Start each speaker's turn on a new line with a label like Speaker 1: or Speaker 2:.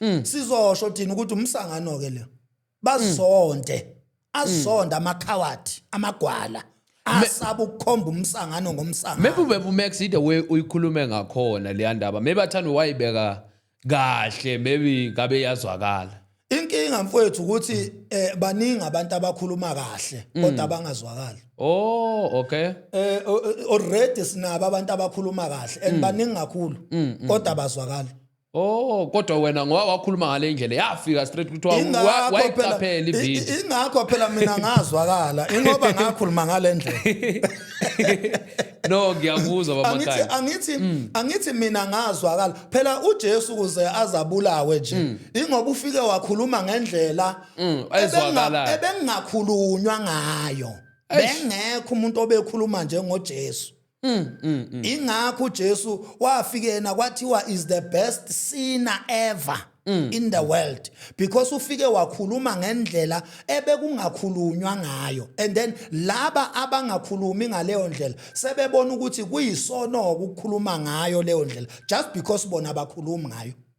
Speaker 1: Sizosho thina ukuthi umsangano ke le. Bazonde, azonda amakhawadi, amagwala asaba ukukhomba umsangano ngomsangano.
Speaker 2: Maybe ube Max, the way uyikhulume ngakhona leya ndaba, maybe athanda wayibeka kahle, maybe ngabe yazwakala.
Speaker 1: Inkinga, mfowethu, ukuthi baningi abantu abakhuluma kahle kodwa abangazwakali.
Speaker 2: Oh, okay.
Speaker 1: Already sinabo abantu abakhuluma kahle and baningi kakhulu, kodwa abazwakali.
Speaker 2: Oh, kodwa wena ngoba wakhuluma ngale ndlela, yafika straight ukuthi
Speaker 1: Ingakho phela
Speaker 2: wayiqaphela ivideo.
Speaker 1: Ingakho phela mina ngazwakala, ingoba ngakhuluma ngale ndlela.
Speaker 2: No, ngiyakuzwa, baba.
Speaker 1: Angithi
Speaker 2: Makhanya.
Speaker 1: Angithi mina ngazwakala phela. uJesu kuze azabulawe nje, ingoba ufike wakhuluma ngendlela
Speaker 2: Ezwakalayo.
Speaker 1: Ebengakhulunywa ngayo. Bengekho umuntu obekhuluma njengoJesu. Ingakho uJesu wafike yena kwathiwa is the best sinner ever in the world, because ufike wakhuluma ngendlela ebekungakhulunywa ngayo, and then laba abangakhulumi ngaleyo ndlela sebebona ukuthi kuyisono ukukhuluma ngayo leyo ndlela just because bona abakhulumi ngayo.